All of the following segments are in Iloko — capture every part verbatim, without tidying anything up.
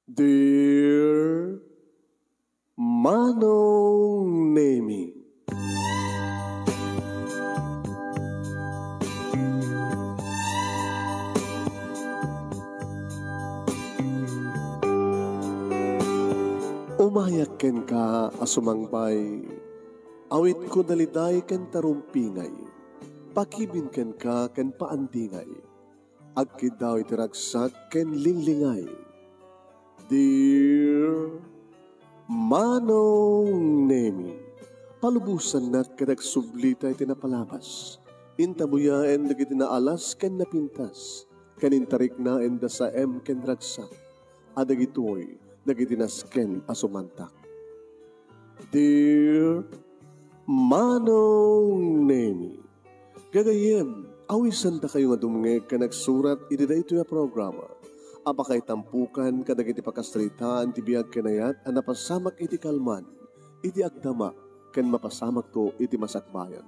Dear Manong Nemi. Umayak kenka a sumangbay, awitko daliday ken tarumpingay, pakibin kenka ken paandingay. Agkiddaw iti ragsak ken linglingay. Dear Manong Nemi, palubosannak ket agsublita iti napalabas. Intabuyaen dagiti naalas ken napintas, ken intariknaen da saem ken ragsak. A dagitoy dagiti nasken a sumantak. Dear Manong Nemi, gagayyem, awisandakayo nga dumngeg ken agsurat iti daytoy a programa a pakaitampukan kadagiti pakasaritaan ti biag ken ayat a napasamak iti kalman, iti agdama, ken mapasamakto iti masakbayan.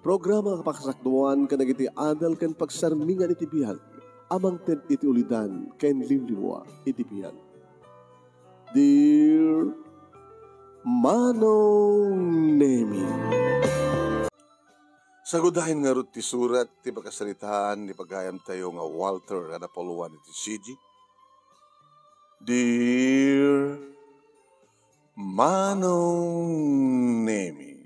Programa a pakasakduan kadagiti adal ken pagsarmingan iti biag a mangted iti ulidan ken liwliwa iti biag. Dear Manong Nemi. Sagudayen ngarud ti surat ti pakasaritaan ni pagayamtayo nga Walter a napaloan iti C G. Dear Manong Nemi.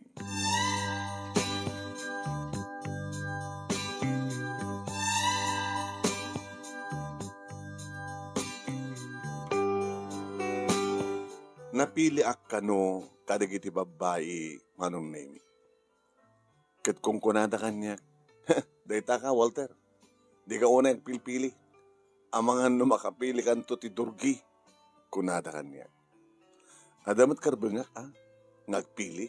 Napiliak kano kadagiti babbai, Manong Nemi. Ket kunkunada kaniak, "Dayta ka, Walter. Dika unay agpilpili. Amangan no makapilikanto ti durgi," kunada kaniak. Adda met karbengak, a, nga agpili,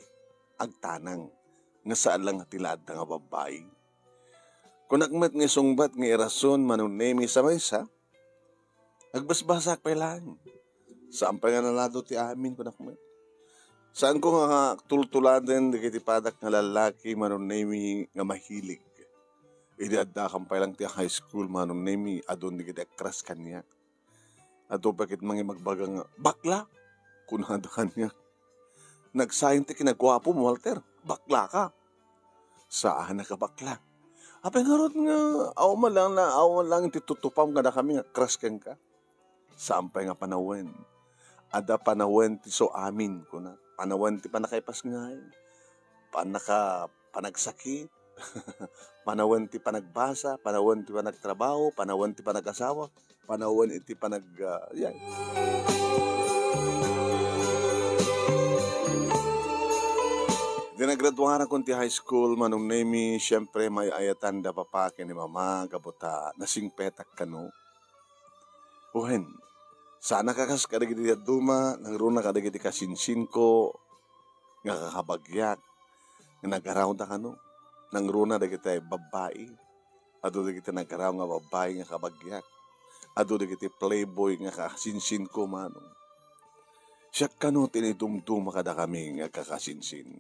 agtanang, nga saan la nga ti la adda nga babbai. Kunak met nga isungbat nga irason, Manong Nemi, sa maysa, agbasbasaak pay laeng. Saan pay nga nalado ti amin, kunak met. Saanko nga tultuladen dagiti padak nga lallaki, Manong Nemi, nga mahilig. Idi addakan pay lang ti high school, Manong Nemi, adun dagiti agkras kaniak. Adu pa ket mangimagbaga nga, "Bakla!" kunada kaniak. "Nagsaing ti kinaguapom, Walter. Bakla ka." Saanak a bakla. Apay ngarud nga, awan man lang na, awan lang ti tutupam kadakami nga crush kenka. Saan pay nga panawen. Adda panawen ti so amin, kuna. Panawen ti pannakaipasngay. Pannaka-, panagsakit. Panawen ti panagbasa, panawen ti panagtrabaho, panawen ti panagasawa, panawen iti panag-, ah, yan. Idi nagraduarakon ti high school, Manong Nemi, siyempre, may-ayatan da papa ken ni mama, gapu ta nasingpetak kano. Wen, saanak a kas kadagiti dadduma, nangruna kadagiti kasinsinko nga kakabagiak, nga nagarawda kano. Nangruna dagiti babbai, adu dagiti nagaraw nga babbai nga kabagiak. Adu dagiti playboy nga kasinsinko, Manong. Siak kano ti inidumduma kadakami nga kakasinsin.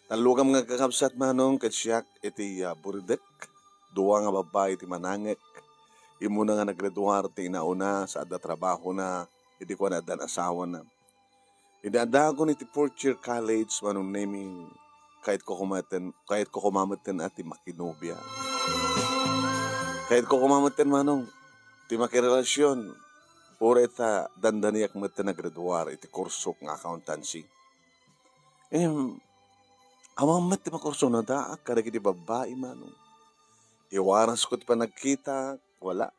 Tallo kam nga kakabsat, Manong, ket siak iti, ah, buridek. Dua nga babbai ti manangek. Immuna nga naggraduar ti inauna sa adda trabahona, idi kuana addan asawana. Idi addakon iti fourth year college, Manong Nemi, kayatko koma metten, kayatko koma metten a ti makinobia. Kayatko koma metten, Manong, ti makirelasion. Uray ta dandaniak metten a graduar iti kursok nga accountancy. Em, awan met ti makursunadaak kadagiti babbai, Manong. Iwarasko ti panagkitak, wala.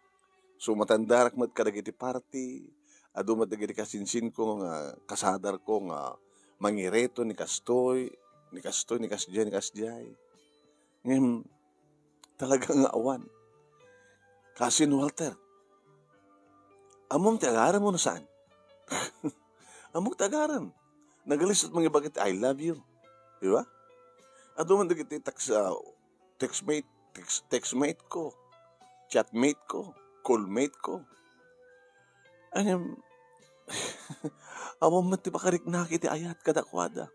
So, matandarak met kadagiti party, adu met dagiti kasinsinko nga kasadarko nga mangireto ni kastoy, ni kastoy, ni kasdiay, ni kasdiay. Ngem, talaga nga awan. Kasin, Walter, ammom ti agarem wenno saan? Ammok ti agarem. Nagalisat mangibaga ti "I love you." Di ba? Adu man dagiti text, ah, textmate, text, textmate ko, chatmate ko, callmate ko. Ngem, awan met ti makariknaki ti ayat kadakuada.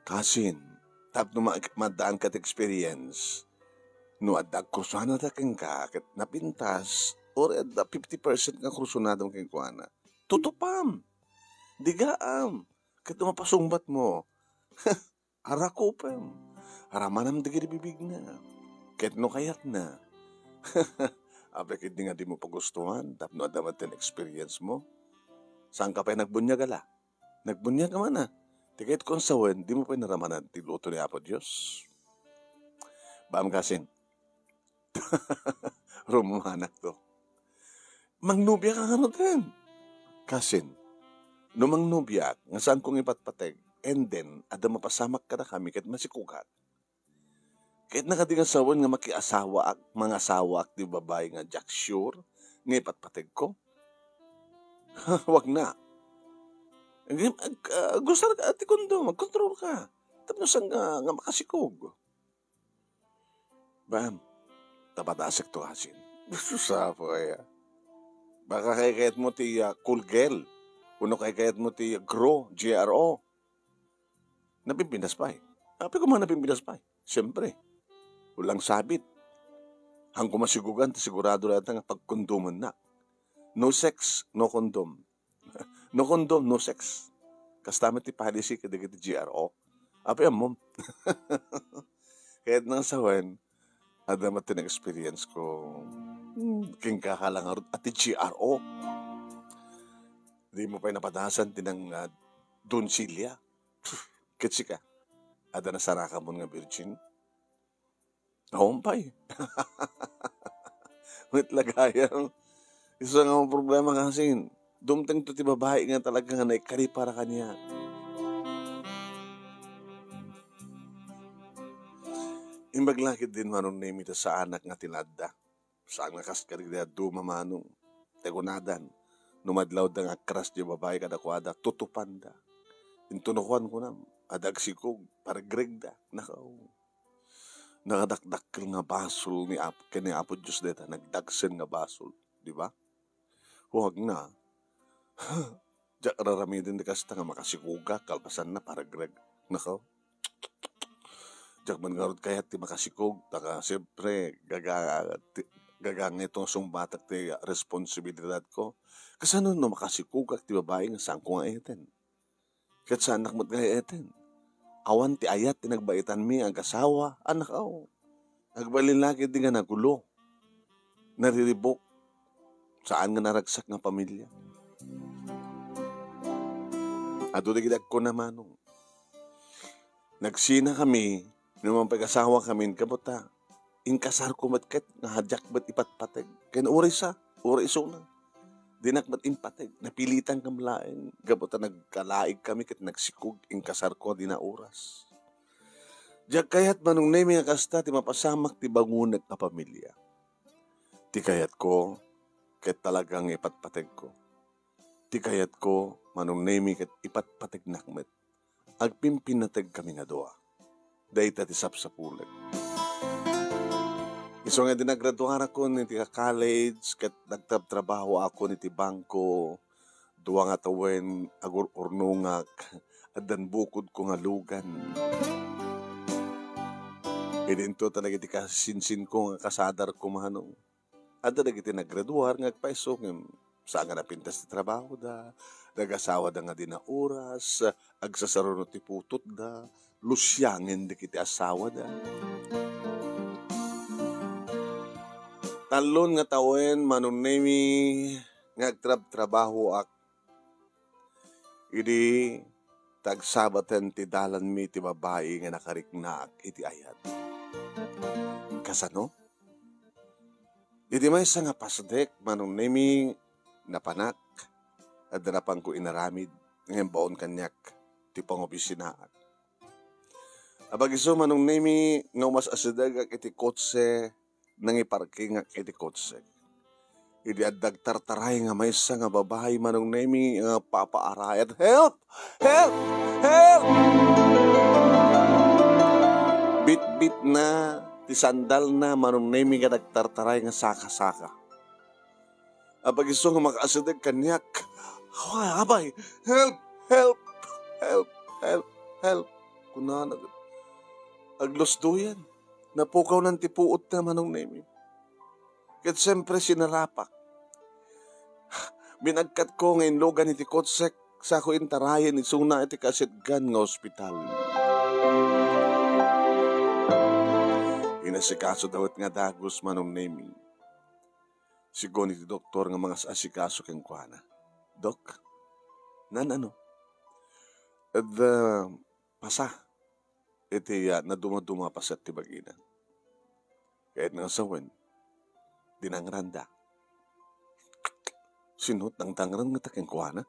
Kasin, tapno ma-, maaddaanka ti experience, no adda agkursuanada kenka ket napintas, Uray adda fifty percent nga kursunadom kenkuana. Tutupam. Digaam. Ket no mapasungbatmo, arakupem. Aramanam dagiti bibigna. Ket no kayatna, apay ketdi nga dimo pagustuan tapno adda met ti experience mo? Saanka pay nagbuniag, ala? Nagbuniag ka man, a. Ti kayatko nga sawen, dimo pay naramanan ti luto ni Apo Dios. Baam kasin. Rumanakto. Mangnobiak ngaruden. Kasin, no mangnobiak, nga saanko nga ipatpateg, and then, adda mapasamak kadakami ket masikugak. Kayatna kadi nga sawen nga makiasawaak, mangasawaak ti babai nga diak sure nga ipatpategko? Wag na. Ag-, ag-, ah, gusar ka ti kondom, agkontrol ka. Tapno saan nga, nga makasikog? Bam, tapatasek to asin. Gusto sa po kaya. Baka kay kayat mo ti, ah, Cool Girl. Uno kay kayat mo ti Gro, G R O. Napimpinas pay. Apay ko man napimpinas pay. Siyempre. Ulang sabit. Hangko masigugan, ta sigurado latta nga pagkondomennak. No sex, no condom. No condom, no sex. Kasta met ti policy kadagiti G R O. Apay ammom? Kayatna nga sawen, adda met ti na-experience ko. Hmm, ken kakalangarot a ti G R O. Di mo pay napadasan ti nang, ah, donsilya. Ket sika, adda nasarakamon nga virgin? Awan pay. Met la gayam. Isu nga problema kasin, dumtengto ti babai nga talaga nga naikari para kaniak. Imbag la ketdin, Manong Nemi, ta saanak nga tinadda. Saan nga kas kadagiti adu, Manong. Ti kunadan, no madlawda nga agkaras ti babai kadakuada, tutupanda. Intono kuan kunam, adda agsikog, paragregda. Nakaw. Nakadakdakkel nga basol ni Ap-, ken ni Apo Dios dayta, nagdagsen nga basol, di ba? Huwag na. Diak raramiden ti kasta nga makasikogak, kalpasanna, paragreg. Nako. Diak man ngarud kayat ti makasikog, ta ka, siyempre, gaga-, ti, gagangay to nga sungbatak ti responsibilidadko. Kasano no makasikogak ti babai nga saanko nga eten? Ket saanak met nga eten. Awan ti ayat ti nagbaitanmi nga agasawa, anak, aw. Agbalin la ketdi nga nagulo. Nariribuk. Saan nga naragsak nga pamilia. Adu dagiti agkuna, Manong. Nagsinakami, no mangpagasawa kamin, kabutta, inkasarko met ket nga diak met ipatpateg. Ken uray sa, uray isuna. Dinak met impateg, napilitan kam laeng. Gapu ta nagkalaig kami ket nagsikog, inkasarko a dina oras. Diak kayat, Manong Nemi, nga kasta ti mapasamak ti bangonek a pamilia. Ti kayatko, ket talagang ipatpategko. Ti kayatko, Manong Nemi, ket ipatpategnak met. Agpimpinateg kami nga dua. Dayta ti sapsapulek. Isu nga idi nagraduarakon iti college ket nagtrabtrabahoakon iti bangko, dua nga tawen agur-urnongak, addan bukodko nga lugan. Idinto ta dagiti kasinsinko nga kasadarko, Manong. Adda dagiti naggraduar nga agpayso ngem saan nga napintas ti trabahoda, nagasawada nga dina oras, agsasaruno ti putotda, lusiangen dagiti asawada. Tallon nga tawen, Manong Nemi, nga agtrabtrabahoak idi ta agsabaten ti dalanmi ti babai nga nakariknaak iti ayat. Kasano? Iti maysa nga pasdek, Manong Nemi, napanak, adda napanko inaramid, ngem baon kaniak ti pangobisinaak. Apag-isu, Manong Nemi, nga umas-asidegak iti kotse, nangiparkingak iti kotse. Idi adda agtartaray nga maysa nga babai, Manong Nemi, nga papaarayat, "Help! Help! Help!" Bitbitna ti sandalna, Manong Nemi, nga nagtartaray nga saka-saka. Apag-isu nga makaasideg kaniak, "Awa, abay, help! Help! Help! Help!" Help! Kunana, aglusdoyan. Napukawnan ti puotna, Manong Nemi. Ket siyempre, sinarapak. Binagkatko nga inlugan iti kotsek, sako intarayen isuna iti kaasitgan nga ospital. Inasikaso dawet nga dagus, Manong Nemi. Sigun iti doktor nga mangas-asikaso kenkuana. "Dok, naan-ano?" Adda pasa iti, ah, nadumaduma a paset ti bagina. Kayatna nga sawen, dinangranda. Sino ti dangdangran ngata kenkuana?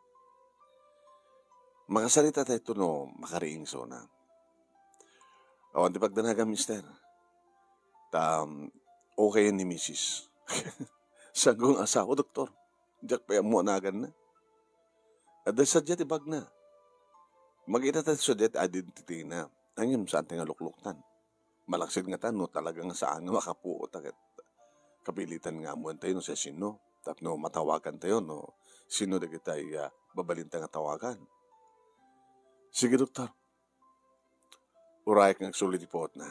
Makasarita tayo no makariing isuna. Awan ti pagdanagan, mister. Ta, um, okay ni misis. Saan ko nga asawa, doktor? Diak pay ammo a naganna. Adda sadiay ti bagna. Makita tayo sadiay ti identity na. Ngem saan tayo nga lukluktan. Malaksid ngata no talaga nga saan nga makapuot a ket kapilitan nga ammoentayo no siasino. Tapno matawagan tayo no sino dagiti, ah, babalinta nga tawagan. Sige, doktor. Uray nga agsul iti puotna.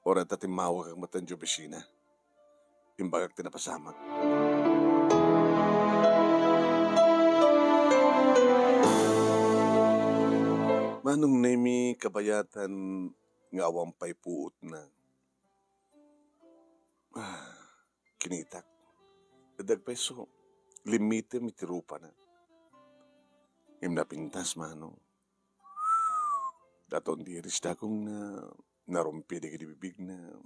Uray ta timmawagak met iti opisina. Imbagak ti napasamak. Manong Nemi, kabayatan nga awan pay puotna. Ah, kinitak. Adda pay isu, limmitem iti rupana. Ngem napintas, Manong. Daton diris dagongna, narumpi dagiti bibigna,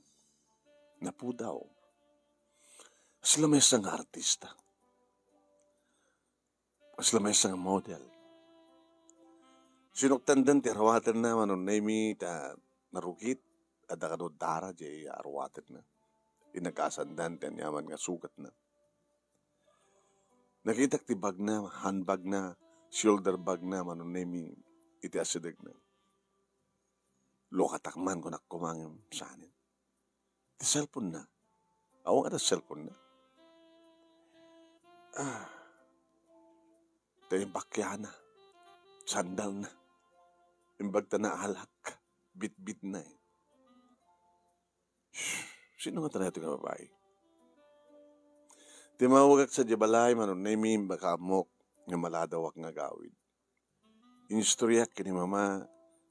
napudaw. Kasla maysa nga artista. Kasla maysa nga model. Sinuktandan ti aruatenna, Manong Nemi, ta narugit, adda kano dara diay aruatenna. Inagasandan ti aniaman nga sugatna. Nakitak ti bagna, handbagna, shoulder bagna, Manong Nemi, iti asidegna. Lukatak man, kunak koma ngem saanen. Ti cellphone-na. Awan ngata cellphone-na. Ah. Ti bakiana. Sandalna. Imbag ta naalak. Bitbitna, eh. Sino ngata daytoy nga babai? Timmawagak sadiay balay, Manong Nemi, imbag ta ammok nga maladawak nga agawid. Inistoryak ken ni Mama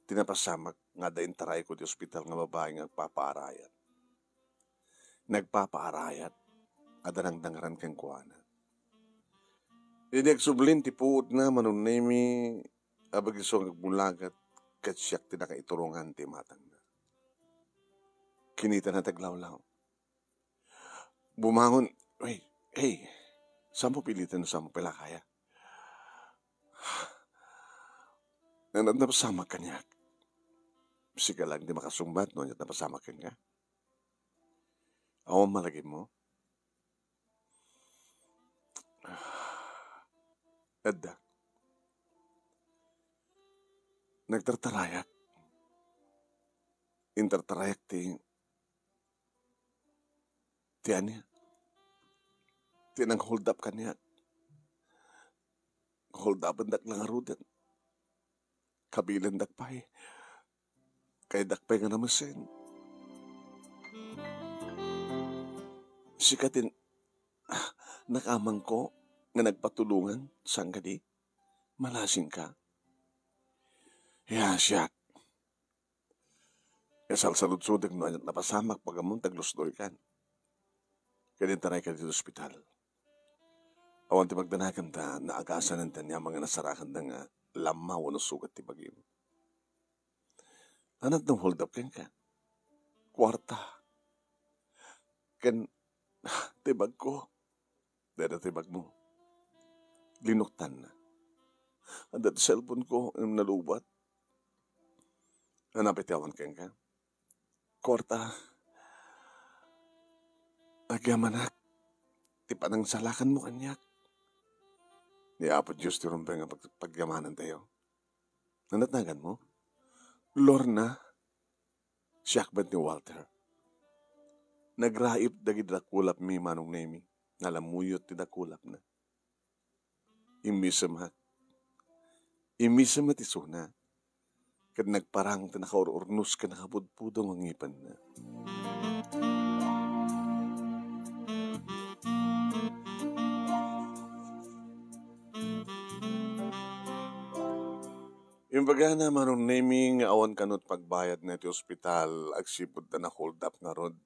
ti napasamak nga adda intarayko iti ospital nga babai nga agpapaarayat. Nagpapaarayat, adda nangdangran kenkuana. Idi agsubli ti puotna, Manong Nemi, abagiso nga agbulagat, ket siak ti nakaiturongan ti imatangna. Kinitana ti aglawlaw. Bumangon, "Hey, hey, saanmo piliten no saanmo pay la kaya? Ania ti napasamak kaniak?" Sika laeng ti makasungbat no ania ti napasamak kenka. Awan malagipmo? Adda. Nagtartarayak. Intartarayak ti, ti ania? Ti nang-hold up kaniak. Hold upendak la ngaruden. Kabilendak pay. Kayatdak pay nga namesen. Sika ti, ah, nakamangko nga nagpatulongan, saan kadi? Malasingka? Ya, siak. Isalsaludsodek no ania ti napasamak, pagammom ta aglusdoykan. Ket intarayka iti ospital. Awan ti pagdanagan ta naagasanen ti aniaman nga nasarakanda nga lamma wenno sugat ti bagim. Ania ti nang-hold up kenka? Kuarta. Ken ti bagko. Dayta ti bagmo. Linuktanna. Adda ti cellphone-ko, ngem nalubat. Ania pay ti awan kenka? Kuarta. Agyamanak ti panangsalakanmo kaniak. Ni Apo Dios ti rumbeng nga pag-, pagyamanantayo. Ania ti naganmo? Lorna, siak met ni Walter. Nagraip dagiti dakulapmi, Manong Nemi. Nalammuyot ti dakulapna. Immisem, ha? Immisem met isuna. Ket nagparang ti nakaur-urnos ken nakapudpudong a ngipenna. Imbagana, Manong Nemi, nga awan kano ti pagbayadna iti ospital agsipud ta na-hold up ngarud.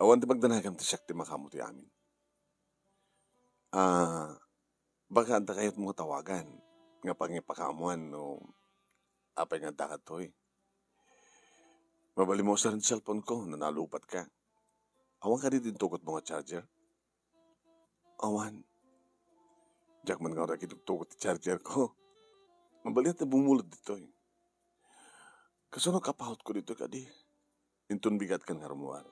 Awan ti pagdanagam ta siak ti makaammo ti amin. Ah, baka adda kayatmo nga tawagan nga pangipakaammoan no apay nga adda kadtoy. Mabalinmo usaren ti cellphone ko no nalupat ka. Awan kadi ti intugotmo nga charger? Awan. Diak man ngarud agitugtugot ti charger ko. Mabalin ta bumulod ditoy. Kasano kapahutko ditoy kadi? Inton bigat kan nga rummuar.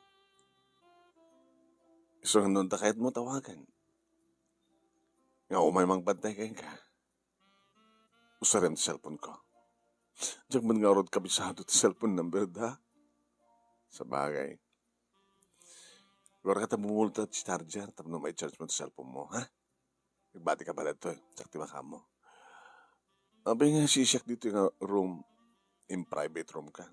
Isu nga no adda kayatmo tawagan. Nga umay mangbantay kenka. Usarem ti cellphone ko. Diak man ngarud kabisado ti cellphone number da. Sabagay. Gura ka ta bumulta ti charger tapno mai-charge mo ti cellphone mo, ha? Nagbati ka pala ditoy, siak ti makaammo. Apay nga sisiak ditoy nga room, in private room ka.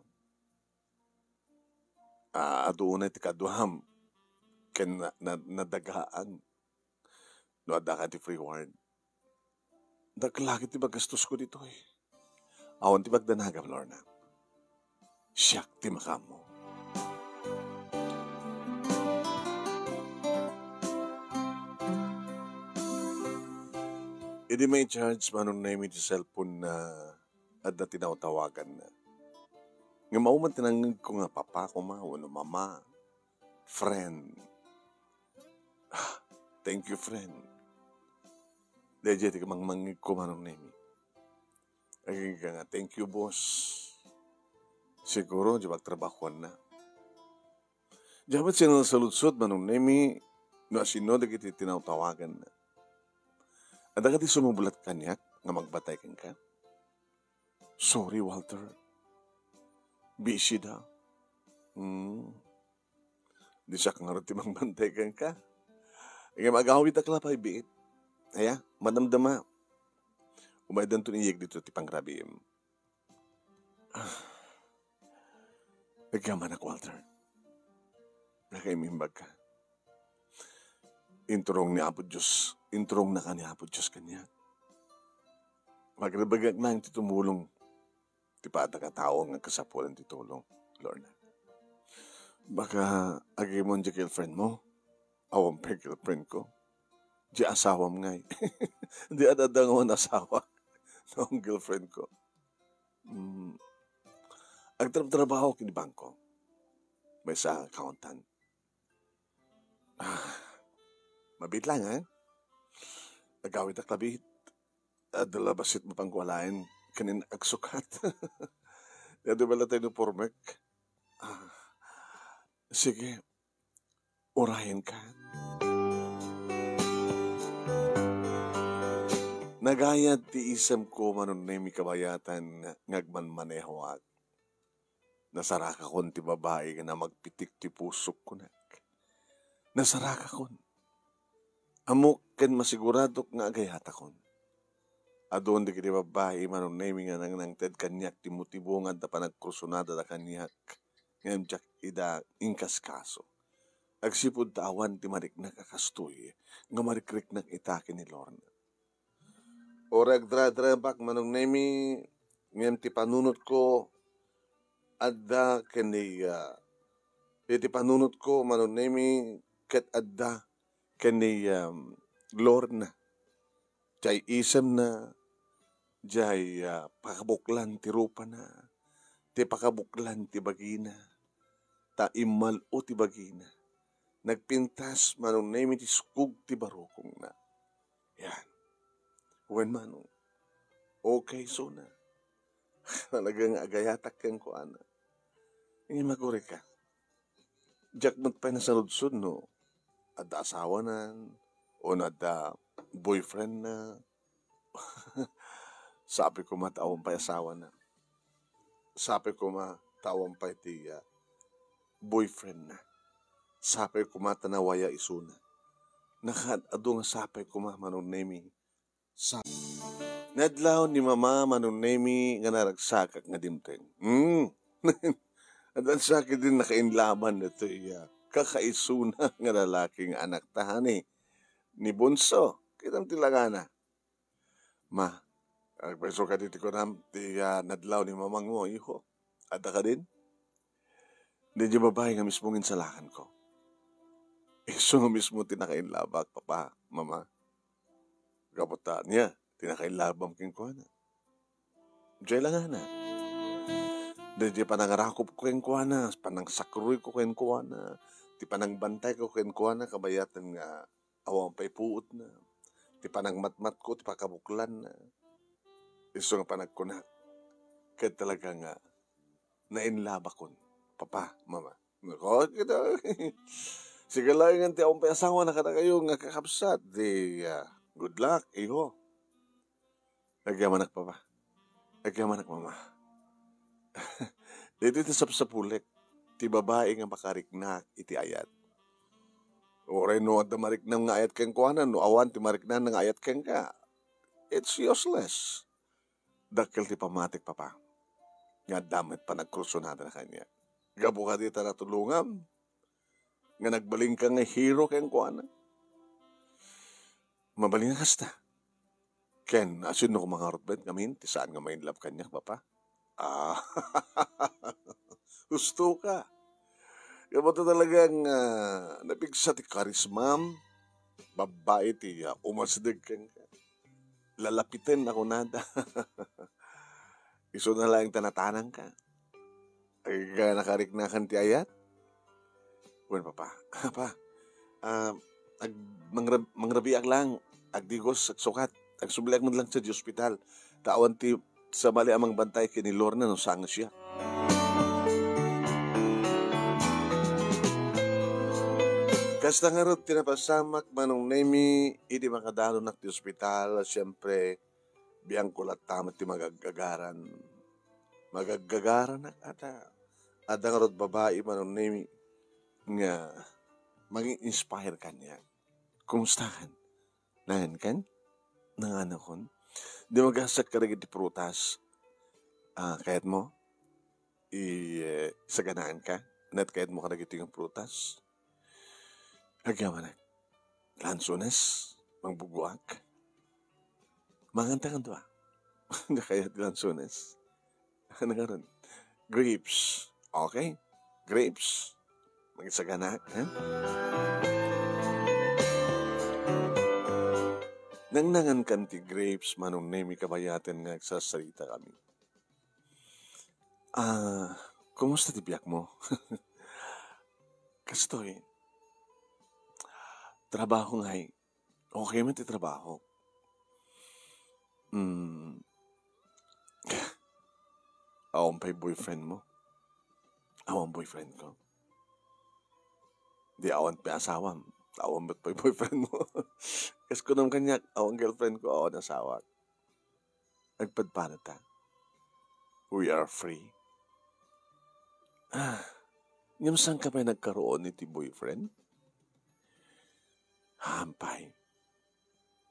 Ah, adu unay ti kaduam ken na, na, nadagaan no adda ka ti free ward. Dakkel ti paggastosko ditoy. Awan ti pagdanagam, Lorna. Siak ti makaammo. Idi mai-charge Manong Nemi ti cellphone na adda tinawtawaganna. Ngem awan man ti nangngegko nga papa koma wenno mama, friend. Ah, thank you, friend. Daydiay ti mangmangngegko, Manong Nemi. Agingga nga, "Thank you, boss." Siguro, di pagtrabahoanna. Di met sinasaludsod, Manong Nemi, no asino dagiti tinawtawaganna. Adda kadi sumublat kaniak nga magbantay kenka? Sorry, Walter. Busy da. Hmm. Di siak ngarud ti mangbantay kenka. Ngem agawidek la pay biit. Aya, madamdama. Umaydanton iyeg dito ti pangrabiim. Ah. Agyamanak, Walter. Nakaimimbag ka. Inturong ni Apo Dios, inturong na ka ni Apo Dios kaniak. Magribagak lang ti tumulong ti padagataon nga kasapulan ti tulong, Lorna. Baka agimon di girlfriend mo? Awan pay girlfriend ko. Di asawam ngay. Di adda nga awan asawa. No, girlfriend ko. Mm. Agtrabtrabaho ken bangko. Maysa accountant. Ah, mabiit lang, ha? Agawid a klabit. Adda la bassit mapanko alaen ken agsukat. Adu bala tayo no pormek. Ah, sige. Urayen ka. Nagayat ti isemko, Manong Nemi, kabayatan nga agmanmanehoak. Nasarakakon ti babai nga namagpitik ti pusok, kunak. Nasarakakon. Ammok ken masiguradok nga agayatakon. Adun dagiti babai, Manong Nemi, nga nangnangted kaniak ti motibo nga adda panagkursunada da kaniak, ngem diak ida inkaskaso. Agsipud ta awan ti mariknak a kastoy nga marikriknak ita ken ni Lorna. Uray agdradrabak, Manong Nemi, ngem ti panunotko adda ken ni, ah, iti panunotko, Manong Nemi, ket adda ken ni, um, Lorna. Diay isemna, diay, ah, pakabuklan ti rupana, ti pakabuklan ti bagina, ta immal-o ti bagina. Nagpintas, Manong Nemi, ti skog ti barukongna. Yan. Wen, Manong. Okay, isuna. Talaga nga agayatak kenkuana. Ngem agurayka. Diak met pay nasaludsod no adda asawana, o no adda boyfriendna. Sapay koma ta awan pay asawana. Sapay koma ta awan pay ti, ah, boyfriendna. Sapay koma ta nawaya isuna. Nakaad-adu nga sapay koma, Manong Nemi. Sa nadlaw ni Mama, Manong Nemi, nga naragsakak nga dimteng. Hmm. Adda sakit din nakainlaban ditoy, ah, kakaisuna nga lalaki nga anakta, honey. Ni Bunso, kitam ti langana. Ma, Agpayso kadi ti kunam ti, ah, nadlaw ni mamangmo, iho. Adda kadin? Daydiay babai nga mismo nga insalakanko. Isu nga mismo ti nakainlabak, Papa, Mama. Gapu ta ania ti nakainlabam kenkuana. Diay langana. Daydiay panangarakopko kenkuana, panangsakruyko kenkuana, ti panangbantayko kenkuana, kabayaten nga awan pay puotna. Ti panangmatmatko, ti pakabuklanna. Isu nga panagkuna, ket talaga nga nainlabakon, Papa, Mama. Nako, kita. Sige laengen ti awan pay asawana kadakayo nga kakabsat. Di, ah, good luck, iho. Agyamanak, Papa. Agyamanak, Mama. Daytoy ti sapsapulek, ti babai nga makariknak iti ayat. Uray no adda mariknam nga ayat kenkuana, no awan ti mariknana nga ayat kenka, it's useless. Dakkel ti pammatik, Papa, nga adda met panagkursunada kaniak. Gapu kadi ta natulongam nga nagbalinka nga hero kenkuana. Mabalin a kasta. Ken, asino koma ngarud met ngamin ti saan nga ma-inlove kaniak, Papa? Ah, husto ka. Gapu ta talagang, ah, napigsa ti karismam, babbai ti, ah, umasdeg kenka. Lalapiten a kunada. Isuna laeng ta natanangka. Agga nakariknakan ti ayat? Wen, Papa. Apa, ah, ag-, mangrab-, mangrabiak lang, agdigos, agsukat, agsubliak man lang sa di ospital. Ta awan ti sabali a mangbantay ken ni Lorna no saan nga siak. Kasta ngarud ti napasamak, Manong Nemi, idi makadanunak ti ospital, siempre, biangko latta met ti magaggagaran. Magaggagaranak, ata. Adda ngarud babai, Manong Nemi, nga mangin-inspire kaniak. Kumustakan? Nangankan? Nanganakon? Di magasat kadagiti prutas. Ah, kayatmo? I, eh, saganaanka? Net kayatmo kadagiti nga prutas? Agyamanak. Lansones? Mangbuguak? Manganta nga dua. Nga kayat ti lansones. Ano nga ron? Grapes. Okay? Grapes. Magisagana, ha? Nangnangan kan ti grapes, Manong Nemi, kabayaten nga agsarsarita kami. Ah, kumusta ti biag mo? Kastoy, trabaho ngay. Okay man ti trabaho. Mm. Awan pay boyfriend mo? Awan boyfriend ko? Di awan pay asawam. Awan met pay boyfriend mo? Kas kunam kaniak, awan girlfriend ko, awan asawak. Agpadpada ta. We are free. Ah, ngem saan ka pay nagkaroon iti boyfriend? Hampay.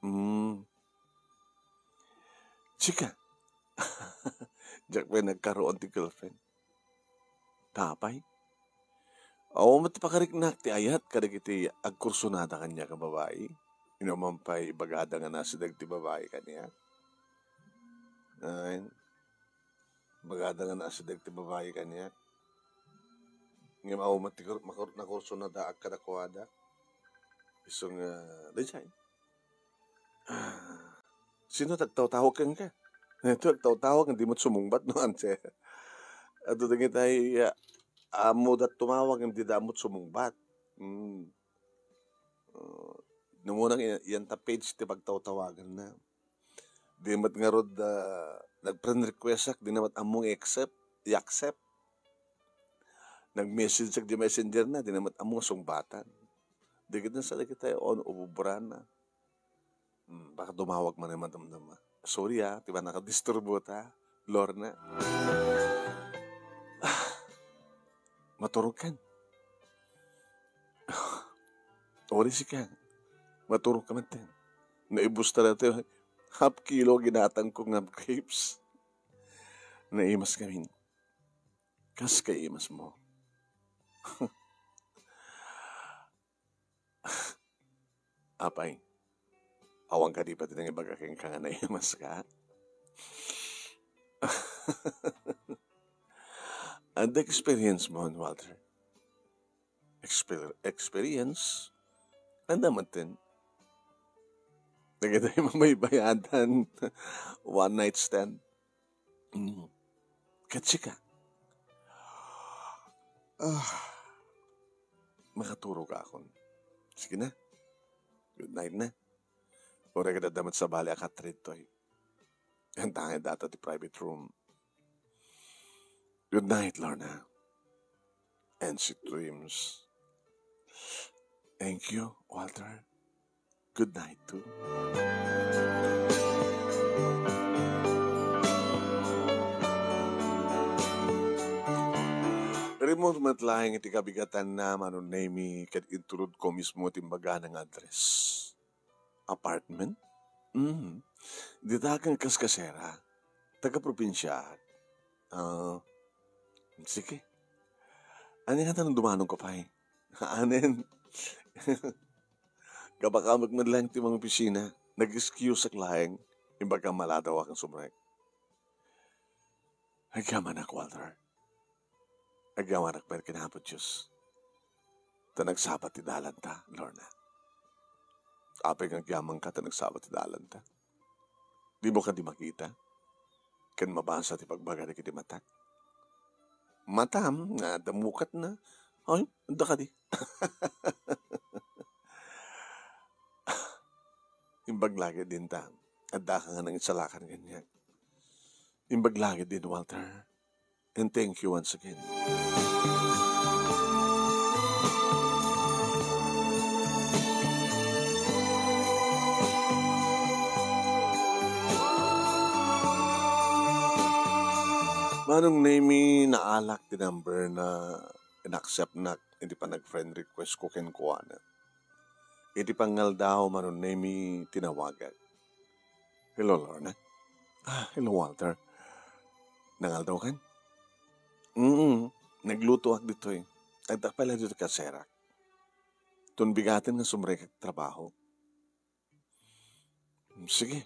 Mm. Sika? Diak pay nagkaroon ti girlfriend. Tapay? Awan met ti pakariknak ti ayat kadagiti agkursunada kaniak a babai. Inuman pay ibagada nga nasideg ti babai kaniak. Ay, ibagada nga nasideg ti babai kaniak. Ngem awan met ti kur-, makur-, nakursunadaak kadakuada. Isu nga, daydiay. Ah, sino ti agtawtawag kenka? Ito, agtawtawag, di met sumungbat, no, answer. Adu dagiti, ah, ammoda tumawag, ngem dida met sumungbat. Hmm. Ah, numunak, yan, yan ta page ti pagtawtawaganna. Di met ngarud, ah, nag-friend requestak, dina met ammong i-accept, i-accept. Nag-messageak di messengerna, dina met ammong sungbatan. Dagiti sa dagiti on ububrana. Hmm, baka dumawag man, madamdama. Sorry, ah, ti ba nakadisturbo ta, Lorna. Ah, maturog kan. Ori sika, maturog ka met. Naibus ta dati, half kilo ginatang ko nga grapes. Naimas kami. Kas kaimas mo. Apay, awan kadi pay ti nangibaga kenka nga naimaska? Adda experience mo, Walter? Exper-, experience? Anda man din? Nagitay mamaybayadan. One night stand? Mm. Ket sika? Ah, makaturog akon. Sige na. Good night na. Uray ket adda met sabali a katrittoy. Anta nga data ti private room. Good night, Lorna. And sweet dreams. Thank you, Walter. Good night, too. Rimmuar met laeng iti kabigatanna, Manong Nemy, ket inturod ko mismo ti imbagana nga address. Apartment? Mm. Dita ken kaskasera. Taga-probinsiaak. Ah, sige. Ania ngata no dumanonka pay? Anen? Kabakamek met laeng ti mangopisina. Nag-excuseak laeng. Imbag a maladaw a ken sumrek. Agyamanak, Walter. Agyamanak pay ken Apo Dios. Ta nagsapa ti dalanta, Lorna. Apay nga agyamanka ta nagsapa ti dalanta? Dimo kadi makita? Ken mabasa ti pagbaga dagiti matak? Matam nga adda mukatna. Ay, adda kadi. Imbag laeng dinta. Addaka nga nangisalakan kaniak. Imbag laeng din, Walter. And thank you once again. Manong Nemy, naalak ti number na in-accept nak iti panag-friend request ko kenkuana. Iti pangaldaw, Manong Nemy, tinawagak. Hello, Lorna. Ah, hello, Walter. Nangaldawkan? Mm, naglutoak ditoy. Agtakpay la ditoy kaserak. Tunbigaten nga sumrekak trabaho. Sige.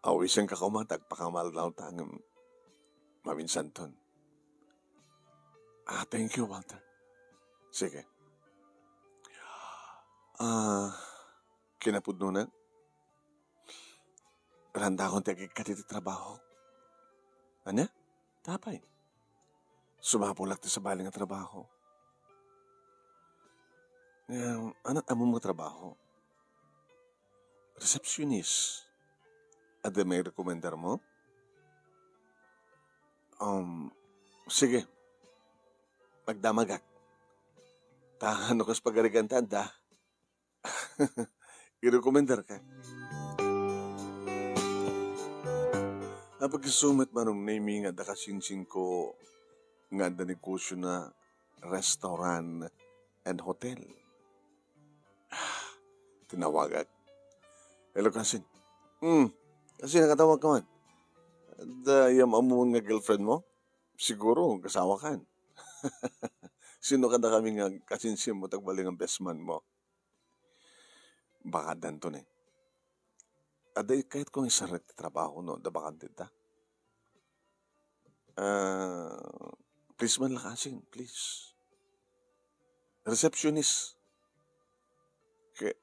Awisenka koma, ta agpakamaldaw ta ngem maminsanton. Ah, thank you, Walter. Sige. Ah, kinapudnona, randakon ti agikkat iti trabaho. Ania? Apay? Sumapulak ti sabali nga trabaho. Ngem, ano, ammom nga trabaho? Receptionist. Adda mairekomendarmo? Um, sige. Magdamagak. Ta no kas pagarigan ta adda, irekomendarka. Apag isu met, Manong Nemy, nga adda kasinsinko nga adda negosiona restaurant and hotel. Tinawagak. Hello, kasin. Hmm. Kasin, nakatawag ka man. Adda iyam-ammom nga girlfriend mo? Siguro, agasawakan. Sino kadakami nga kasinsinmo, ta agbalin nga best man mo? Baka addanto ni. Adda kayatko nga isarrek ti trabaho no adda bakante ta. Ah, please man la, kasin, please. Receptionist. Ke,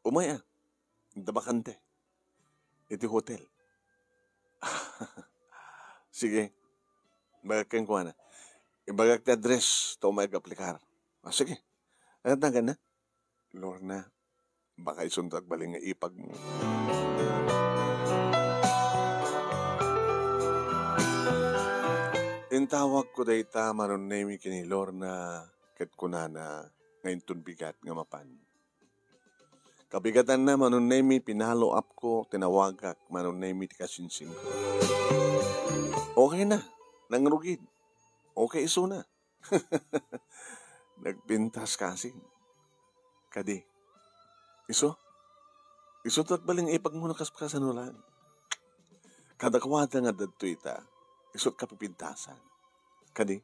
umay a. Adda bakante. Iti hotel. Sige. Ibagak kenkuana. Ibagak ti address ta umay agaplikar. Ah, sige. Agtangken na. Lorna, baka isunto agbalin nga ipagmo. Intawagko dayta, Manong Nemy, ken ni Lorna, ket kunana nga inton bigat nga mapan. Kabigatanna, Manong Nemy, pinalo-upko, tinawagak, Manong Nemy, ti kasinsinko. Okay na, nangrugid. Okay isuna. Nagpintas kasin. Kadi, isu? Isu ti agbalin nga ipagmo no kas-, kasano laeng. Kadakuada nga adda ditoy ta, isu ti kapipintasan. Kadi,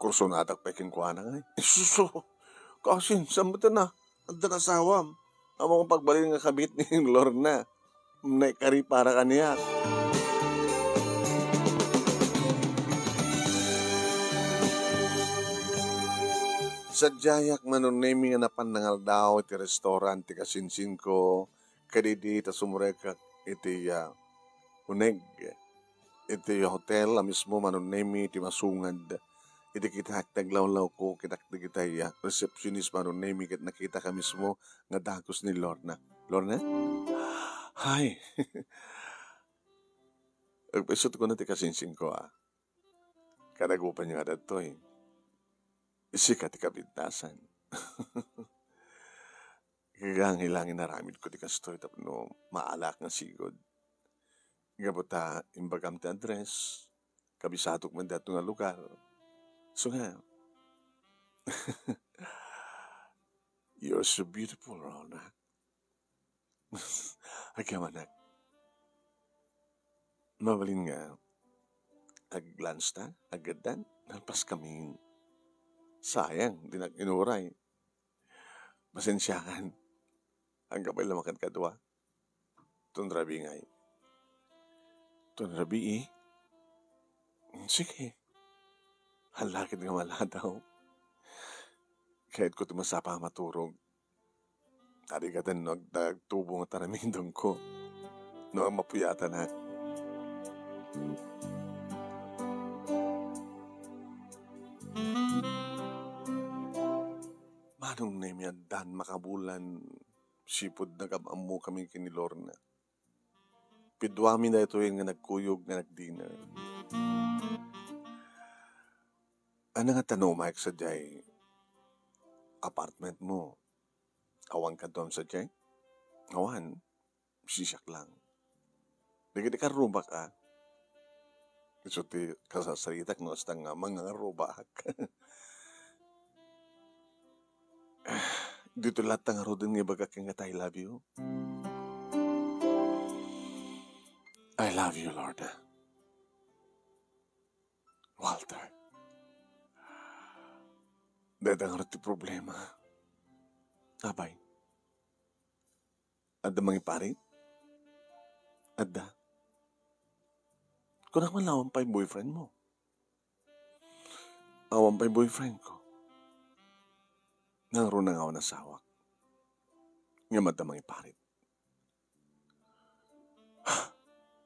kursonadak pay kenkuana ngay. Isu, kasin, saan met na? Adda asawam. Ammom nga pagbalin nga kabit ni Lorna. Naikari para kaniak. Sadiayak, Manong Nemy, nga napan nangaldaw iti restaurant ti kasinsinko, kadidi ta sumurekak iti, ah, uneg iti hotel a mismo, Manong Nemy, iti masungad. Iti kitaak ti aglawlawko, kitak dagitay, ah, receptionist, Manong Nemy, ket nakitak a mismo nga dagus ni Lorna. Lorna? Hi! Agpaisut ko na ti kasinsinko, ah. Kanagupan nga datoy. Sika ti kabintasan. Kagangi lang inaramid ko ti kastoy tapno maalaak nga sigud. Gapu ta imbagam ti address, kabisadok man dayto nga lugar. So nga, you're so beautiful, Rona. Agyamanak. Mabalin nga, ag-lunch ta, aggaddan, nalpas kami. Sayang, dinak inuray. Pasensiakan. Anggabayo la makadkadua. Ton rabii ngay. Ton rabii? Sige. Hallakit nga maladaw. Kayatko ti masapa a maturog. Arigaten no agtubo nga taramidongko. No mapuyatanak. Manong Nemy, addan makabulan, sipud nagam-ammo kami ken ni Lorna. Piduami daytoy nga nagkuyog nga nagdinner. Ania nga tano umayek sadiay apartment mo? Awan kaduam sadiay? Awan. Sisiak lang. Dagiti karrubak, a. Isu ti kasasaritak no kasta nga mangangarrubaak. Ditoy latta ngaruden nga ibagak kenka ta I love you. I love you, Lorna. Walter. Dayta ngarud ti problema. Apay. Adda mangiparit? Adda. Kunak man la awan pay boyfriend mo. Awan pay boyfriend ko. Nangruna nga awan asawak. Ngem adda mangiparit.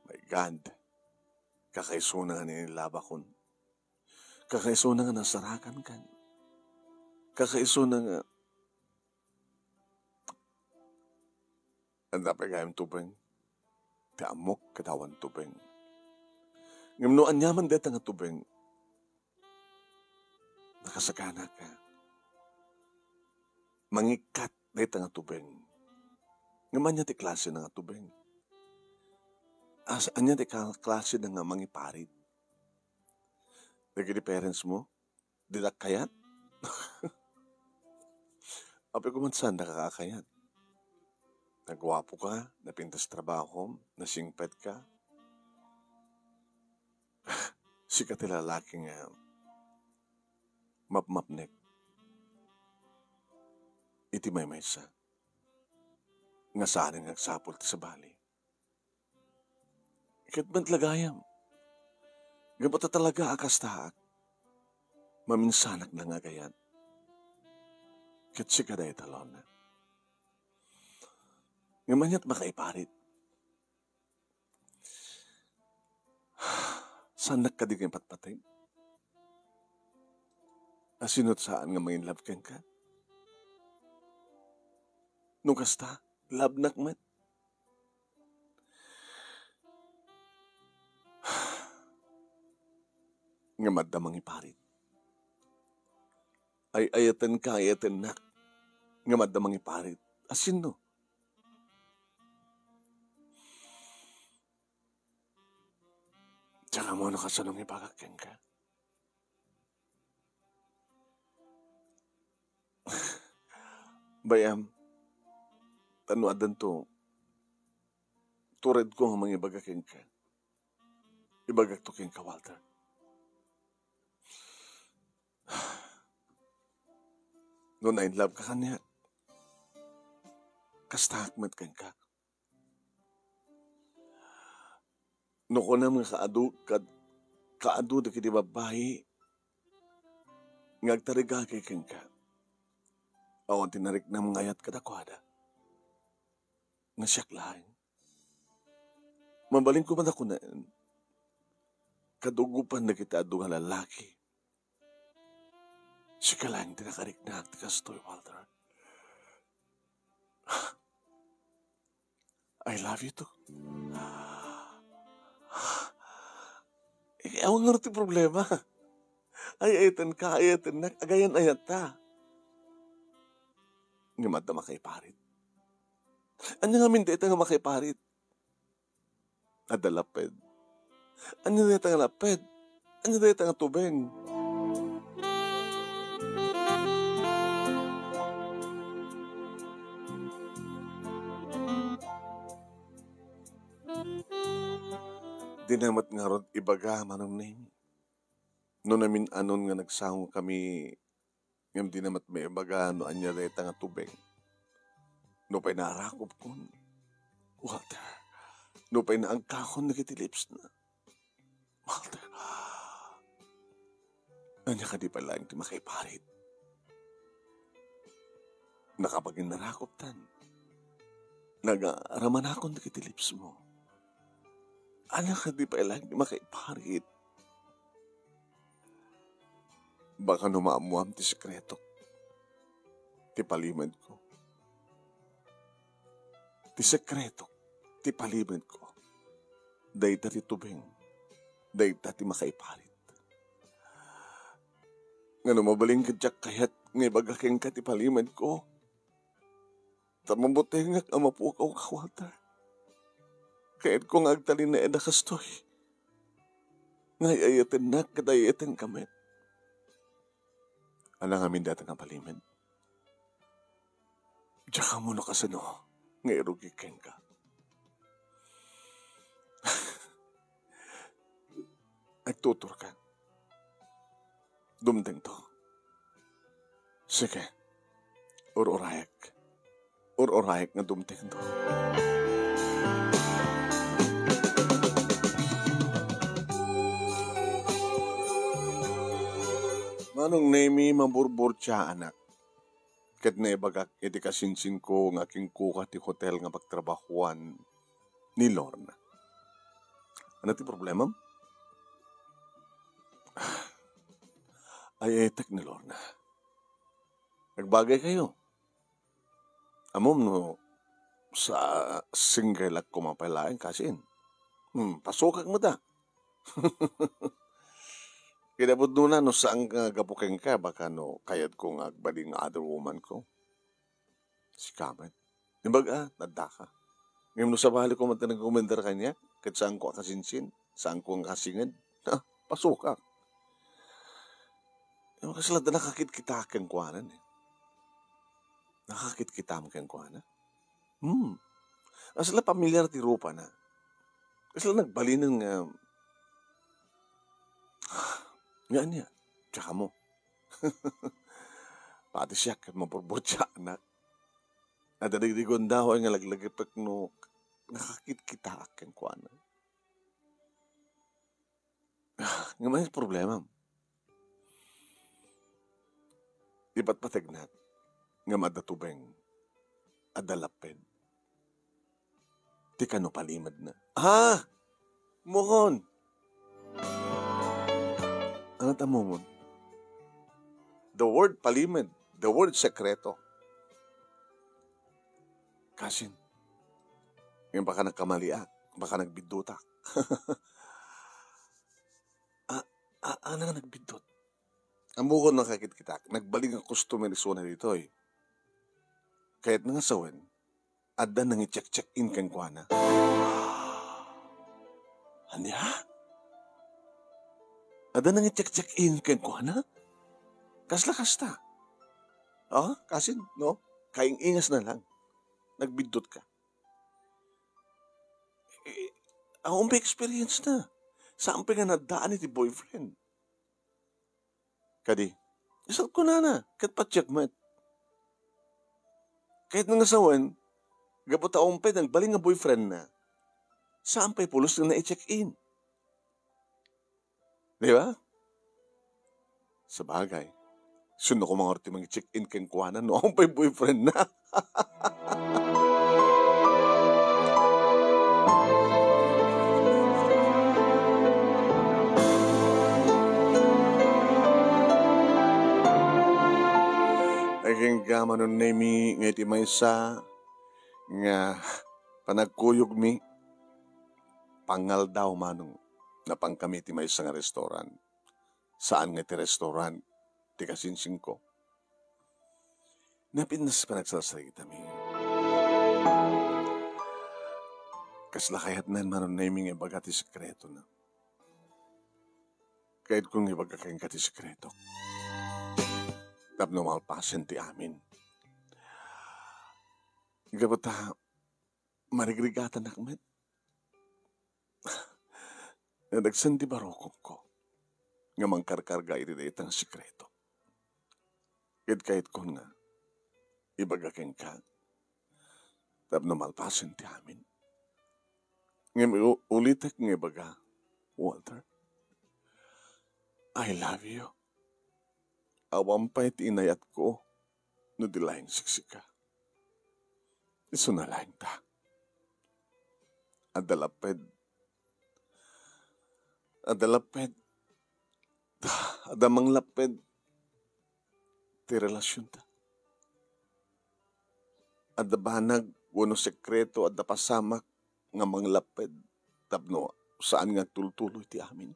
My God. Kakaisuna nga nanilabakon. Kakaisuna nga nasarakan kan. Kakaisuna nga Adda pay gayam tubeng. Ti ammok ket awan tubeng. Ngem no aniaman dayta nga tubeng, nakasagana ka. Mangikkat dayta nga tubeng. Ngem ania ti klase na nga tubeng? As, ania ti ka-, klase na nga mangiparit? Dagiti parents mo? Dida kayat? Apay koma ti saanda ka kakayat? Naguapo ka, napintas trabaho, nasingpet ka. Sika ti lalaki nga mapmapnek iti maymaysa nga saan nga agsapul ti sabali. Ket met la gayam, gapu ta talaga a kastaak, maminsanak la nga agayat. Ket sika dayta, Lorna. Ngem aniat makaiparit? Saannak kadi nga ipatpateg? Asino ti saan nga manginlove kenka? No kasta, love-nak met. Ngem adda mangiparit. Ay-ayatenka, ayatennak. Ngem adda mangiparit. Asino? Diak ammo no kasano nga ibagak kenka. Bay-am, ta no addanto, turedko nga mangibaga kenka. Ibagakto kenka, Walter. No na-in love ka kaniak, kastaak met kenka. No kunam nga kaadu, kad-, kaadu dagiti babbai nga agtarigagay kenka, awan ti nariknam nga ayat kadakuada. Nga siak laeng. Mabalin koma a kunaen, kadugopan dagiti adu nga lallaki. Sika laeng ti nakarikna ti kastoy, Walter. I love you too. Eh, awan ngarud ti problema. Ay-ayatenka, ay-ayatennak, agayan-ayatta. Ngem adda makaiparit. Ania ngamin dayta nga makaiparit? Adda lapped. Ania dayta nga lapped? Ania dayta nga tubeng? Dina met ngarud ibaga, Manong Neng. No namin-anon nga nagsangokami, ngem dina met maibaga no ania dayta nga tubeng. Nupay naarakobkon, Walter, nupay naagkakon dagiti lipsna, Walter, ania kadi pay laeng ti makaiparit? Nakapaginnarakobtan, nagaramanakon dagiti lipsmo. Ania kadi pay laeng ti makaiparit? Baka no maammuam ti sekretok, ti palimedko. Ti sekretok, ti palimedko. Dayta ti tubeng, dayta ti makaiparit. Nga no mabalin ket diak kayat nga ibaga kenka ti palimedko. Ta mabutengak a mapukaw ka, Walter. Kayatko nga agtalinaed a kastoy. Nga ay-ayatennak ket ay-ayatenka met. Ania ngamin dayta nga palimed? Diak ammo no kasano nga irugik kenka. Agtuturka. Dumtengto. Sige. Ur-urayek. Ur-urayek nga dumtengto. Manong Nemi, maburburtiaanak. Ket naibagak iti kasinsinko nga agingkuka ti hotel nga pagtrabahoan ni Lorna. Ania ti problemam? Ay-ayatek ni Lorna. Agbagaykayo. Ammom no sa single-ak koma pay laeng, kasin. Hmm, pasukak met a. Kinapudnona no saan nga gapu kenka, baka no kayatko nga agbalin nga other woman ko. Sika met. Imbag a, addaka. Ngem no sabali koma ti nagkomendar kaniak, ket saanko a kasinsin, saanko nga kasinged, ha, pasukak. Ngem kasla adda nakakitkitaak kenkuana, eh. Nakakitkitam kenkuana? Hmm. Kasla pamilyar ti rupana. Kasla nagbalinen nga, nga ania? Tsaka mo. Pati siak ket maburburtiaanak. Adda dagiti gundaway nga laglagipek no nakakitkitaak kenkuana. Ngem ania ti problemam? Ipatpategnak ngem adda tubeng, adda lapped. Ti kano palimedna. Ah! Mukon! Ania ti ammom? The word palimed, the word sekreto. Kasin, ngem baka nagkamaliak, baka nagbiddutak. A-, a-, ania nga nagbiddut? Ammokon nakakitkitak, nagbalin nga customer isuna ditoy. Kayatna nga sawen, adda nangi-check-check in kenkuana. Ania? Adda nangi-check-check in kenkuana? Kasla kasta? Ah, kasin, no? Kaing-ingasna lang. Nagbiddutka. Eh, awan pay experience na. Saan pay nga naddaan iti boyfriend? Kadi, isu ti kunana, ket patiek met. Kayatna nga sawen, gapu ta awan pay nagbalin nga boyfriend na. Saan pay pulos nga nai-check-in. Di ba? Sabagay, sino koma ngarud ti mangi-check-in kenkuana no awan pay boyfriend na? Agingga, Manong Nemi, nga iti maysa nga panagkuyogmi, pangaldaw, Manong, napangkami iti maysa nga restaurant. Saan nga iti restaurant ti kasingsingko. Napintas panagsarsarita mi. Kasla kayatna, Manong Nemi, nga ibaga ti sekretona. Kayatko nga ibaga kenka ti sekreto. Tapno malpasen ti amin. Gapu ta, marigrigatanak met. Nadagsen ti barukongko nga mangkarkarga iti dayta nga sekreto. Ket kayatkon nga ibaga kenka tapno malpasen ti amin. Ngem u-, ulitek nga ibaga, Walter, I love you. Awan pay ti inayatko no di laeng siksika. Isuna laeng ta. Adda lapped. Adda lapped. Adda manglapped ti relasionta. Adda banag wenno sekreto, adda pasamak nga manglapped tapno saan nga agtultuloy ti amin.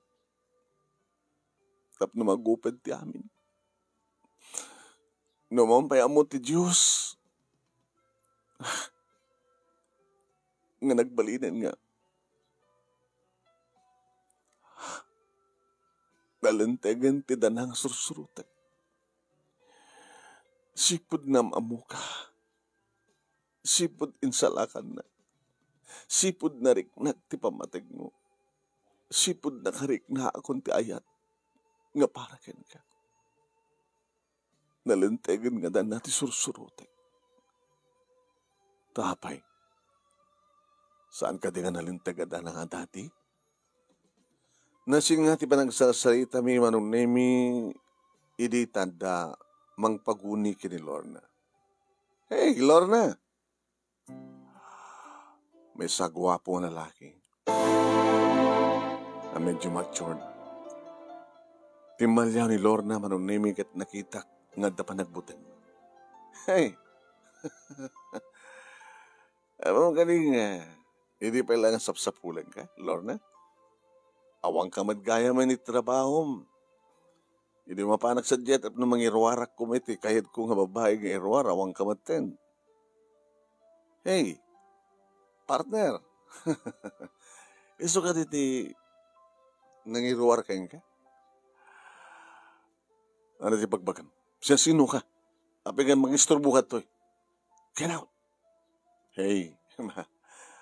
Tapno maguped ti amin. No awan pay ammo ti Dios nga nagbalinen nga nalintegen ti dana nga sursurotek. Sipud nga am-ammoka. Sipud insalakannak. Sipud nariknak ti pammategmo. Sipud nakariknaakon ti ayat nga para kenka. Nalintegen nga dana ti sursurotek. Ta apay, saan kadi nga nalinteg a dana nga dati? Nasinga ti panagsarsaritami, Manong Nemi, idi tanda mangpaguni ken ni Lorna. Hey, Lorna! Maysa a guapo nga lalaki a medyo matured. Timmaliaw ni Lorna, Manong Nemi, ket nakitak nga adda panagbuteng. Hey! Ammom kadi nga, idi pay laeng a sapsapulenka, Lorna? Awanka met gayam iti trabahom. Idi mapanak sadiay tapno mangiruarak koma iti kayatko nga babai nga iruar, awanka metten. Hey, partner. Isu kadi ti nangiruar kenka? Ano ti bagbagam? Siasinoka? Apay nga mangisturboka ditoy? Get out! Hey,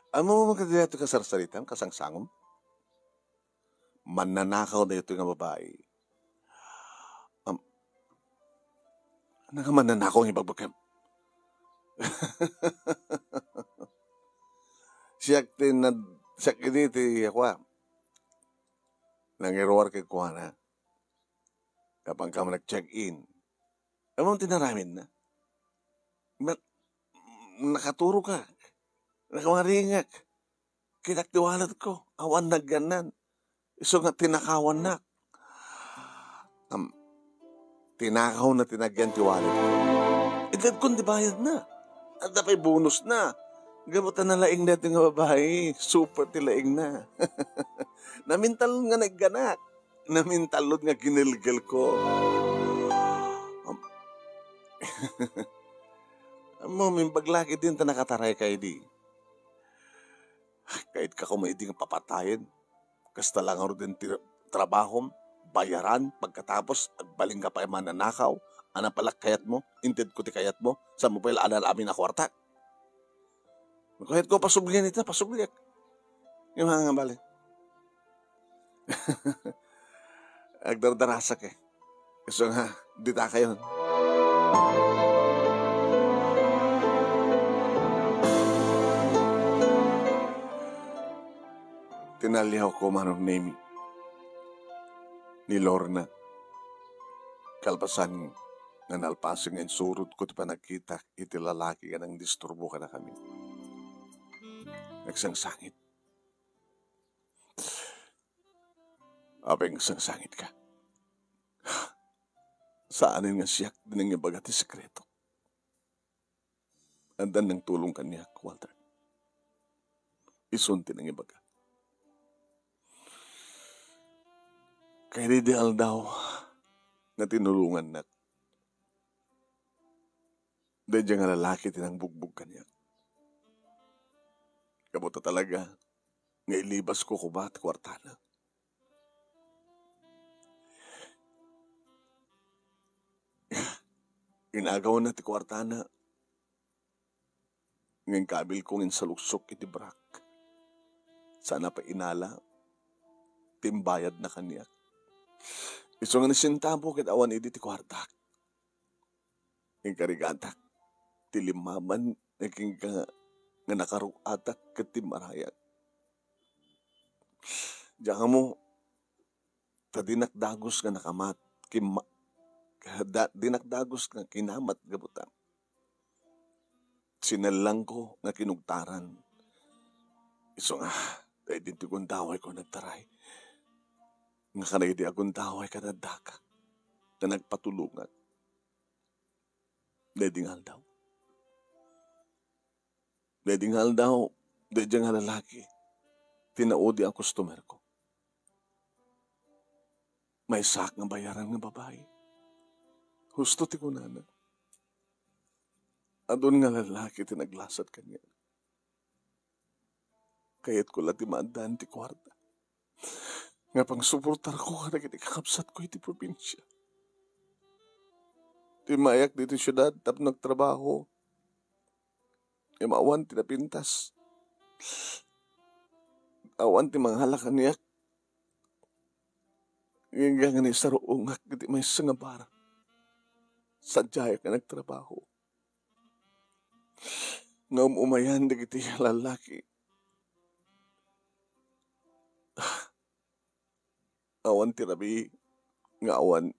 ammom kadi daytoy kasarsaritana, kasangsangom? Mannanakaw daytoy nga babai. Am, ano nga mannanakaw nga ibagbagam? Siak ti nad-, siak idi ti, ako, ah, nangiruar kenkuana. Apanka man nag-check-in. Ammom ti naramidna? Met, nakaturogak. Nakawaringak. Kitak ti walletko. Awan nagyannan. Isu nga tinakawannak. Am, tinakawna ti nagyan ti walletko. Intedkon ti bayadna. Adda pay bonusna. Gapu ta nalaing daytoy nga babai. Super ti laingna. Namintallon nga nagyanak. Namintallon nga ginilgilko. Am-, ammom, imbag la ketdin ta nakatarayka idi. Kayatka koma idi nga papatayen. Kasta la ngaruden ti trabahom, bayaran, pagkatapos, agbalinka pay mannanakaw. Ano pay la kayatmo? Intedko ti kayatmo? Saanmo pay la adal amin a kuarta? Kayatko pasublian ita, pasubliak. Nga bale. Agdardarasak, eh. Isu nga, ditakayon. Inaliawko, Manong Nemi, ni Lorna, kalpasan nga nalpasen nga insurotko ti panagkitak iti lalaki nga nangdisturbo kadakami. Nagsangsangit. Apay nga nagsangsangitka? Saanen nga siak ti nangibaga ti sekreto. Adda nangtulong kaniak, Walter. Isun ti nangibaga. Kaydi di aldaw nga tinulongannak. Daydiay nga lalaki ti nangbugbog kaniak. Gapu ta talaga nga ilibasko koma ti kuartana. Inagawna ti kuartana, ngem kabilko nga insaluksok iti brak. Saan a pay inala ti imbayadna kaniak. Isu nga nasinta ket awan idi ti kuartak. Inkarigatak ti limmaman nga kinka nga nakarug-atak ket timmarayak. Diak ammo, ta dinak dagus nga nakamat, kimma-, da-, dinak dagus nga kinamat gapu ta sinellangko nga kinugtaran. Isu nga, daydi ti gundawayko nagtaray. Nga kaydi a gundaway kadaddaka, nga nagpatulongak. Daydi nga aldaw. Daydi nga aldaw, daydi nga lalaki, ti naudi a customerko. Maysaak nga bayaran nga babai. Husto ti kunana. Adun nga lalaki ti naglasat kaniak. Kayatko la ti maaddaan ti kuarta nga pangsuportarko kadagiti kakabsatko iti probinsia. Timmayak ditoy siudad tapno agtrabaho. Ngem awan ti napintas. Awan ti mangala kaniak. Ngem nga naisarungak iti maysa nga bar, sadiayak nga nagtrabaho. Nga um-umayan dagiti lalaki. Awan ti rabii nga awan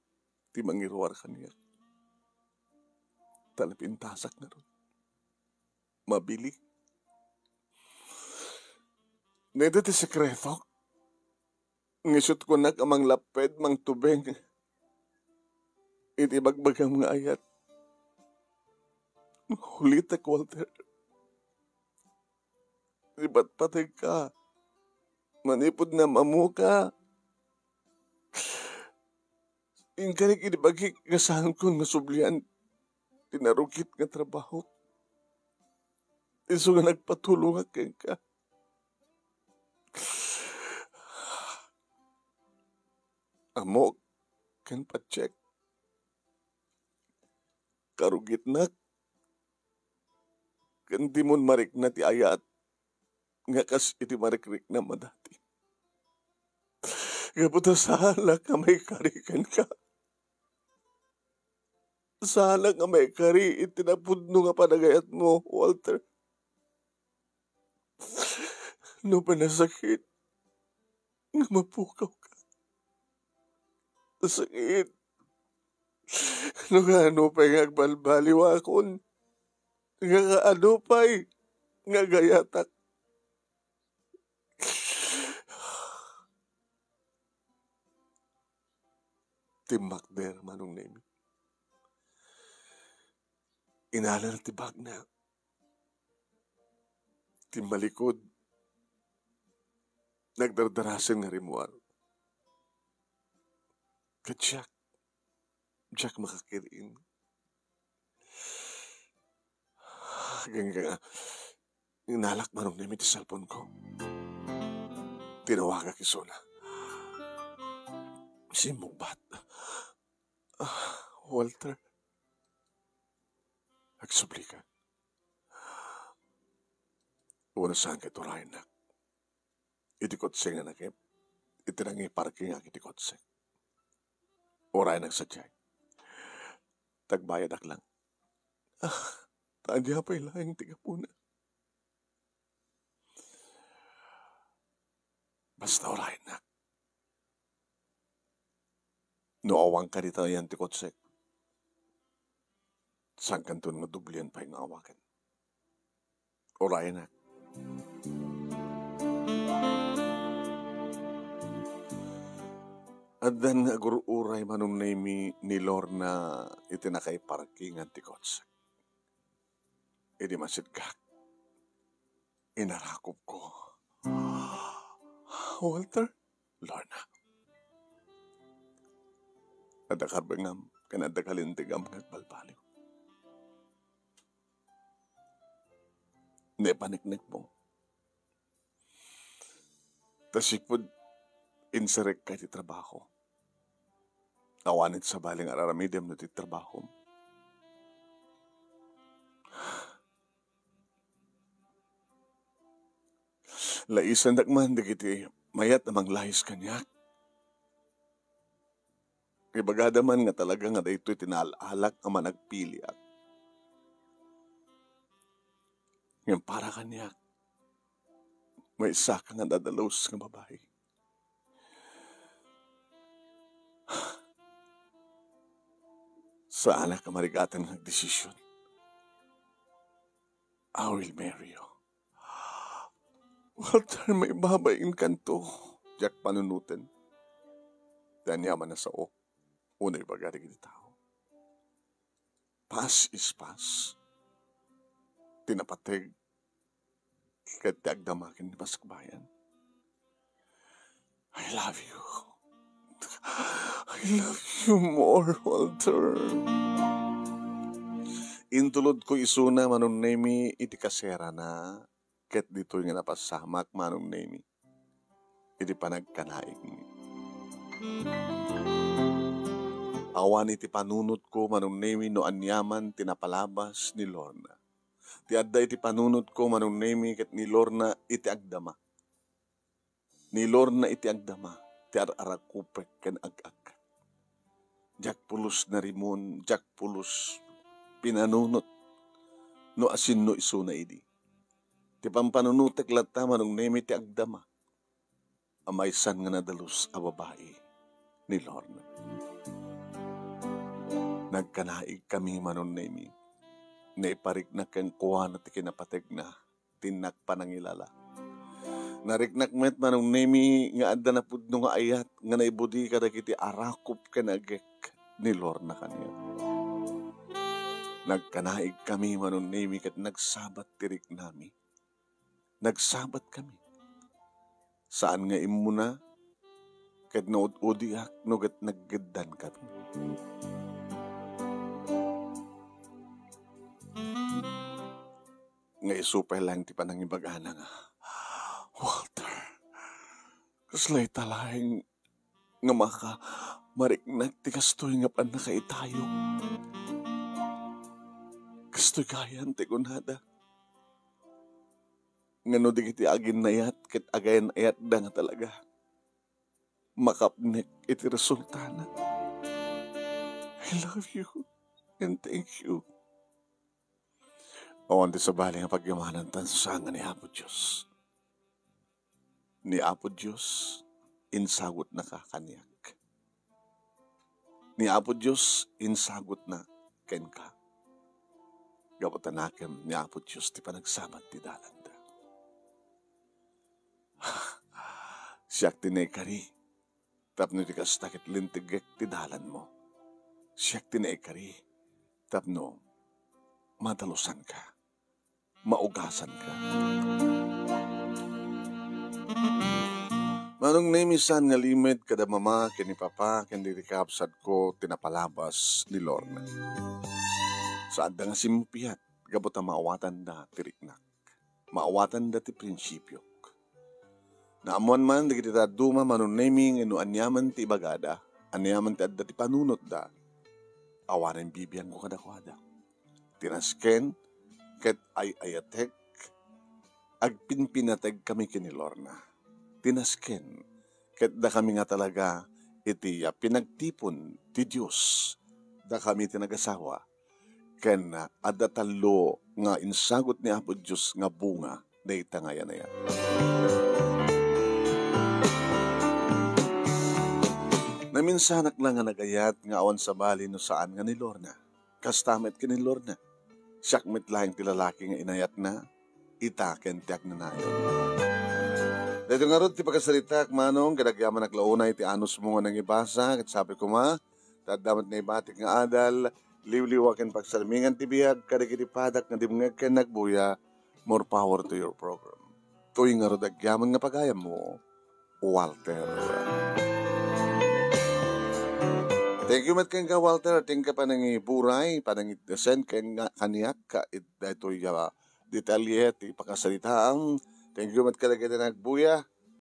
ti mangiruar kaniak. Ta napintasak ngarud. Mabili. Dayta ti sekretok. Nga isut' kunak a manglapped, mangtubeng iti ibagbagam nga ayat. Ulitek, Walter. Ipatpategka. Manipud nam-ammoka. Inkarik idi bagik nga saankon nga sublian ti narugit nga trabaho. Isu nga nagpatulongak kenka. Ammok ken Patsek. Karugitnak ken dimon marikna ti ayat nga kas iti marikriknam a dati. Gapu ta saanak nga maikari kenka. Saanak nga maikari iti napudno nga panagayatmo, Walter. Nupay nasakit nga mapukawka. Nasakit. No kaano pay nga agbalbaliwakon. Nga kaano pay nga agayatak. Timmakder, Manong Nemi. Inalana ti bagna. Timmalikod. Nagdardarasen nga rimmuar. Ket siak, diak makakir-in. Gangga, inalak, Manong Nemi, ti cellphone-ko. Tinawagak isuna. Simmungbat. Ah, Walter. Agsublika. Wen, saan ket urayennak iti kotse nga nakep iti nangiparkingak iti kotse. Urayennak sadiay. Ta agbayadak lang. Ah, ta ania pay laeng ti gapuna. Basta urayennak. No awan kadi ta ayan ti kutsek, saankanton nga dublien pay nga awagen. Urayennak. Addan nga agur-uray Manong Nemi ni Lorna iti nakaiparkingan ti kutsek. Idi masiddek, inarakupko. "Walter?" "Lorna, adda karbengam ken adda kalintegam nga agbalbaliw. Naipaneknekmo. Ta sipud inserekka iti trabaho, awan iti sabali nga ar-aramidem no ti trabahom. Laisendak man dagiti mayat a manglais kaniak. Ibagada man nga talaga nga daytoy ti naal-alak a managpiliak. Ngem para kaniak, maysaka nga nadalus nga babai. Saanak a marigatan nga agdesisyon. I will marry you." "Walter, maibabainkanto," diak panunoten. Ti aniaman a sao, uno ibaga dagiti tao. Past is past. Ti napateg ket ti agdama ken ni Pasakbayan. "I love you. I love you more, Walter." Intulodko isuna Manong Nemi iti kaserana, ket ditoy nga napasamak Manong Nemi iti panagkanaigmi. Awan iti panunotko Manong Nemi no aniaman ti napalabas ni Lorna. Ti adda iti panunotko Manong Nemi ket ni Lorna iti agdama. Ni Lorna iti agdama ti ar-arakupek ken ag-agka. Diak pulos narimon, diak pulos pinanunot no asinno isuna idi. Ti pampanunotek latta Manong Nemi ti agdama a maysan nga nadalus a babai ni Lorna. Nagkanaigkami Manong Nemi. Naipariknak kenkuana ti kinapategna, ti innak panangilala. Nariknak met Manong Nemi nga adda napudno nga ayat nga naibudi kadagiti arakup ken agek ni Lorna kaniak. Nagkanaigkami Manong Nemi ket nagsabat ti riknami. Nagsabatkami. Saan nga immuna ket naud-udiak no ket naggeddankami. Nga isu pay laeng ti panangibagana nga, "Walter, kasla ita laeng nga maka mariknak ti kastoy nga pannakaitayo. Kastoy gayam ti kunada. Nga no dagiti aginnayat ket agayan-ayatda nga talaga, makapnek iti resultana. I love you and thank you." Awan ti sabali nga pagyamanan ta saan nga ni Apo Dios. Ni Apo Dios insagutnaka kaniak. Ni Apo Dios insagutna kenka. Gapu ta nakem ni Apo Dios ti panagsabat ti dalanda. Siak ti naikari tapno ti kasta ket lintegek ti dalanmo. Siak ti naikari tapno madalusanka, maugasanka. Manong Nemi, saan nga limed kada mama ken ni papa ken dagiti kakabsatko ti napalabas ni Lorna. Saanda nga simpiat gapu ta maawatanda ti riknak. Maawatanda ti prinsipiok. Naammoan man dagiti dadduma Manong Nemi nga no aniaman ti ibagada, aniaman ti adda ti panunotda, awanen bibiangko kadakuada. Ti nasken ket ay-ayatek, agpinpinategkami ken ni Lorna. Ti nasken ket dakami nga talaga iti, ah, pinagtipon ti Dios. Dakami ti nagasawa. Ken, ah, adda tallo nga insagut ni Apo Dios nga bunga dayta nga ayan-ayan. Naminsanak la nga nagayat nga awan sabali no saan nga ni Lorna. Kasta met ken ni Lorna. Siak met laeng ti lalaki nga inayatna, ita ken ti agnanayon. Daytoy ngarud ti pakasaritaak, Manong, ket agyamanak la unay ti anusmo nga nangibasa, ket sabi koma, ta adda met naibatik nga adal, liwliwa ken pagsarmingan ti biag kadagiti padak nga dimngeg ken nagbuya, more power to your program. Toy ngarud agyaman nga pagayammo, Walter. Thank you met kenka, Walter. Thank you panangiburay, panangidesen ken nga kaniak ka id daytoy a detalye ti pakasaritaam. Thank you met kadagiti nagbuya.